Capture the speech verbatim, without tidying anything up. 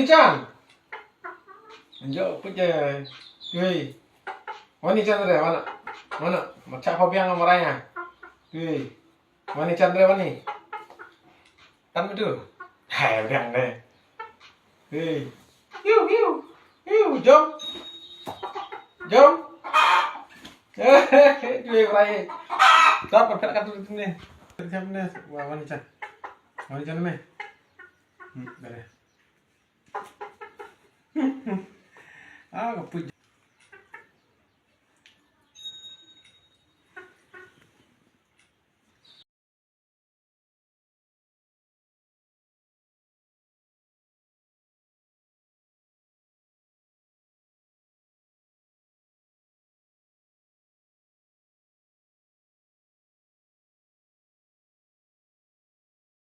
Chan. Jo, put je. Tui. Wani chan re, wana. Wana. Macha pha biang marai ya. Tui. Wani chan re, wani. Tan betul. Hai, biang re. Tui. Hiu, hiu. Hiu, jom. Jom. Tui, marai. Tap, perfect kat tu ni. Perfect ni. Wah, wani chan. Wani chan ni. Hmm, dah. Ah, ka put